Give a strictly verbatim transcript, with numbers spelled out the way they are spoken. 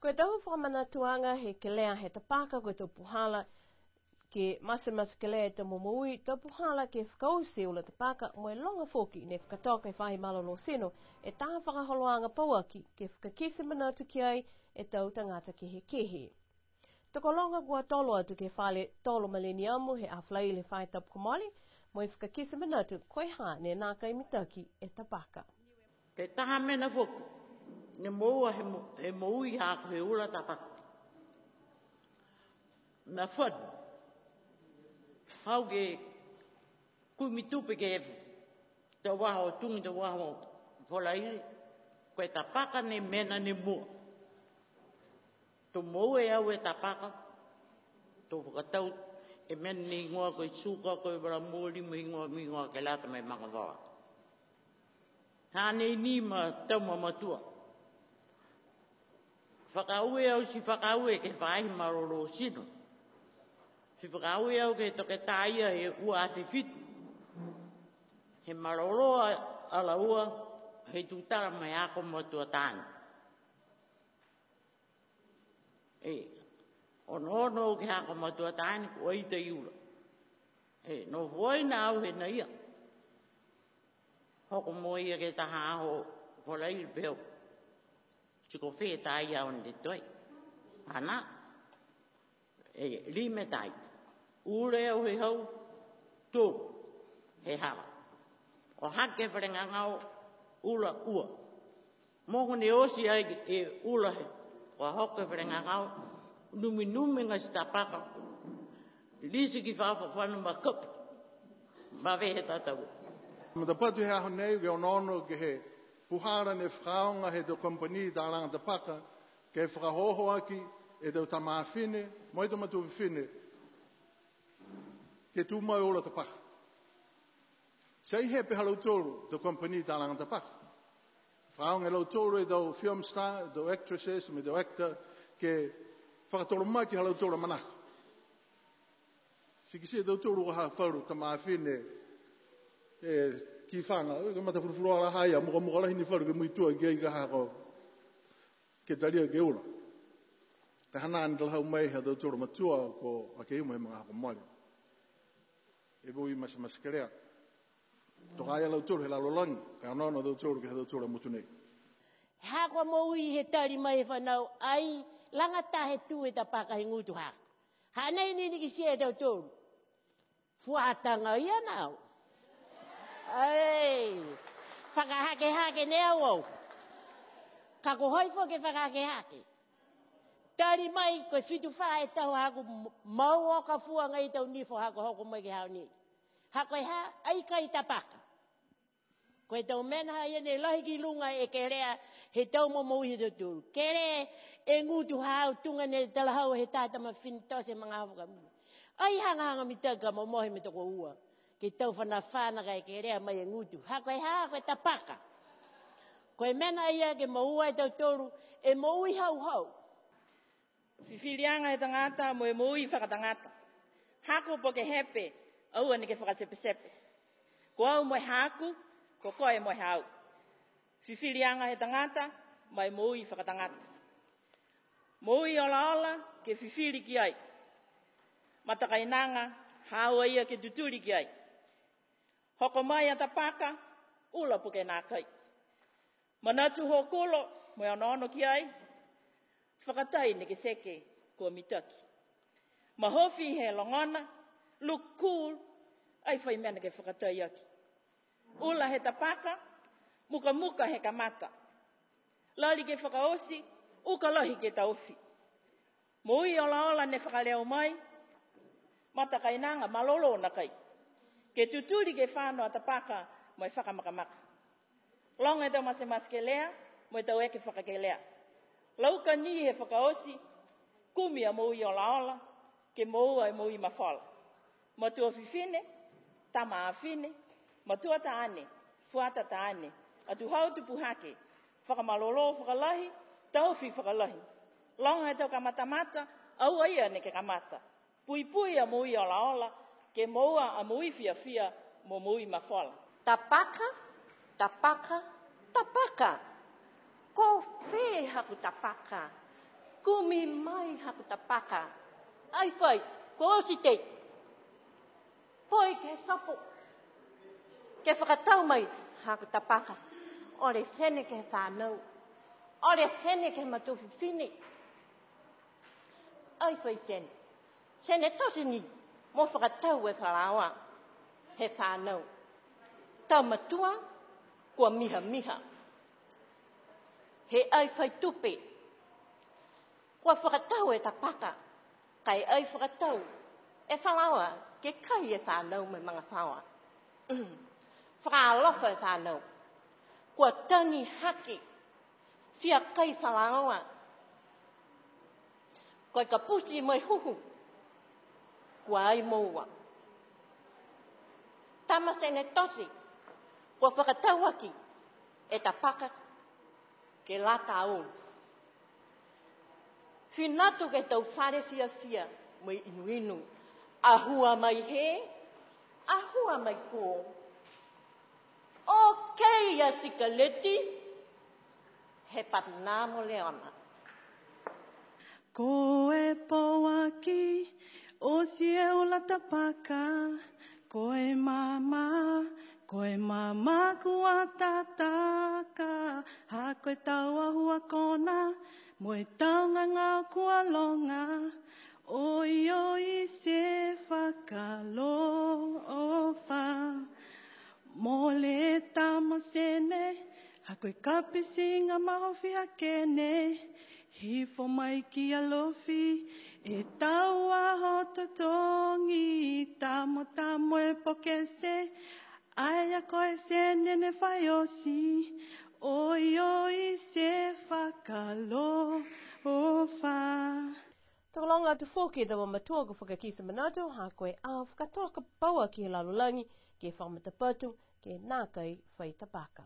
Ko e tau fakamanatuaga he kelea he tapaka ko e tau puhala ke matematekelea e tau momoui, tau puhala ke fakaoti e ula tapaka, mo e loga foki ne fakatoka e faahi malolō tino e taha fakaholoaga pauaki ke fakakite manatu ki ai e tau tagata kehekehe. Tokologa kua tolo atu ke he fale tolo Mileniamu he aho Falaile he faahi tapu kua mole, mo e fakakite manatu ko e ha ne nākai mitaki e tapaka. Ko e taha mena foki ne moua he mo-, he moui ha ko e ula tapaka. Na fatu. Hau ke kumi tupe ke tau aho tugi, tau aho Falaile. Ko e tapaka ne mena ne mua. To moua e au e tapaka, to fakatau e mena ne higoa ko e suka, ko e vala moli, mo e higoa, mo e higoa ke lata mo e magavao. Hanei ni ma tau mamatua. Fakaaue au ti fakaaue ke he faahi malolō tino. Ti fakaaue au ke he toketā ia he ua afe fitu. He malolō a, a laua, he tutala mo e haaku matua taane. E, onoono ke he haaku matua taane, kua ita e ula. E, nofoaina au he na ia. Hoko mai ia ke he taha aho Falaile pehē au. Ti ko fē tā ia on the toy. Ana. E, lima e tai. Ule au he hau, tolu. He hala. O hake fale gagao, ula ua. Mo ko ne oti ai e ula he, kua hoko e fale gagao, numinumi ga ti tapaka. Lisi ki fafafano ma kapu. Ma vehe tatau. Matapatu he aho nei, ke onoono ke he puhala ne fakaaoga he tau kamupani talaga tapaka, ke fakaohooho aki e tau tama fifine, mo e tau matua fifine, ke tumau e ula tapaka. Ti ai he pehē ha lautolu tau kamupani talaga tapaka. Fakaaoga e lautolu e tau film star, e tau actresses, mo e tau actor, ke fakatolomaki ha lautolu a manako. Ti kitia e tautolu ko e ha falu tama fifine, e, kifaga, e, kamata fulufuluola ha ia, mukamuka lahi ni falu ke muitua ki ai ka ha ko, ke talia ke ula. Ka hanā ni talahau mai ha tautolu matua ko Akeiuma he magaaho kua mole. E moui matematekelea. Toka ai a lautolu he lalolagi, ka onoono a tautolu ke he ha tautolu a motu nei. Ha kua moui he tali mai he fanau, ai, laga taha e tū e tapaka he gutu ha. Hanei ni ni kitia e tautolu. Fuataga ia nā au. Ai, fakahakehake ne au au. Ka ko hai foki e fakahakehake. Tali mai ko e fitu fā e tau haaku m-, mau oka fua agaia e tau nifo haaku hoko mai ke he aho nei. Ha ko e ha, ai kai tapaka. Ko e tau mena ha ia ne lahi ki luga e kelea he tau momoui ha tautolu. Kelea e gutu ha au tuga ne talahau he taha tama fifine tote he magaaho fakamua. Ai hagahaga mitaki ka momohe mo e tokoua. Ke tau fanafana ka e kelea mai e gutu. Ha ko e ha, ko e tapaka. Ko e mena ia ke moua e tautolu, e moui hauhau. Fifiliaga he tagata mo e moui fakatagata. Haaku po ke Hepe, aua neke fakatepetepe. Ko au mo e haaku, ko koe mo e haau. Fifiliaga he tagata, mo e moui fakatagata. Moui olaola, ke fifili ki ai. Matakainaga, haau a ia ke tutuli ki ai. Hoko mai a tapaka, ula po ke nākai. Manatu hokulo, mo e onoono ki ai, fakatai neke seke kua mitaki. Mahofi he logona, look cool, ai fai mena ke fakatai aki. Ula he tapaka, mukamuka he kamata. Lali ke fakaoti, uka lahi ke taofi. Moui olaola ne fakaleo mai, matakainaga malolō nakai. Ke tutuli ke fano a tapaka mo e fakamakamaka. Loga e tau matematekelea, mo e tau eke fakakelea. Lauka ni he fakaoti, kumi a moui olaola, ke moua e moui mafola. Matua fifine, tama afine, matua taane, fuata taane, atuhau tupu hake, fakamalolō fakalahi, taofi fakalahi. Loga e tau kamatamata, aua ia neke kamata. Puipui a moui olaola, ke moua a moui fiafia, mo moui mafola. Tapaka, tapaka, tapaka. Ko fē haku tapaka? Kumi mai haku tapaka. Ai fai, kua oti tei. Poi ke he sopo. Ke fakatau mai haku tapaka. Ole sene ke he fanau. Ole sene ke he matua fifine. Ai fai sene. Sene tote ni, mo fakatau e falaoa he fanau. Tau matua, kua mihamiha. He ai fai tupe. Kua fakatau e tapaka, ka e ai fakatau e falaoa ke kai e fanau mo e magafaoa. Fakaalofa e fanau. Kua tagi hake, fia kai falaoa. Ko e kaputi mo e huhu, kua ai moua. Tama sene tote, kua fakatau aki e tapaka ke lata olu. Finatu ke he tau fale fiafia mo e inuinu. Ahua mai hē, ahua mai kō. Okei a Sikaleti, he patinā mo Leona. Ko e pauaki, oti e ula tapaka, ko e mama, ko e mama kua tataka, ha ko e tau ahua kona, mo e tau gagao kua loga, oi oi se fakaalofa. Mole tama sene, ha ko e kapitiga mahofi hake ne, hifo mai ki Alofi, e tau aho totogi, tamotamo e pokese, ai a ko e sene ne fai oti, oi oi se fakaalofa. Tokologa atu foki e tau mamatua kua fakakite manatu, ha ko e aho fakatoka pauaki he lalolagi, ke fakamatapatu, ke nākai fai tapaka.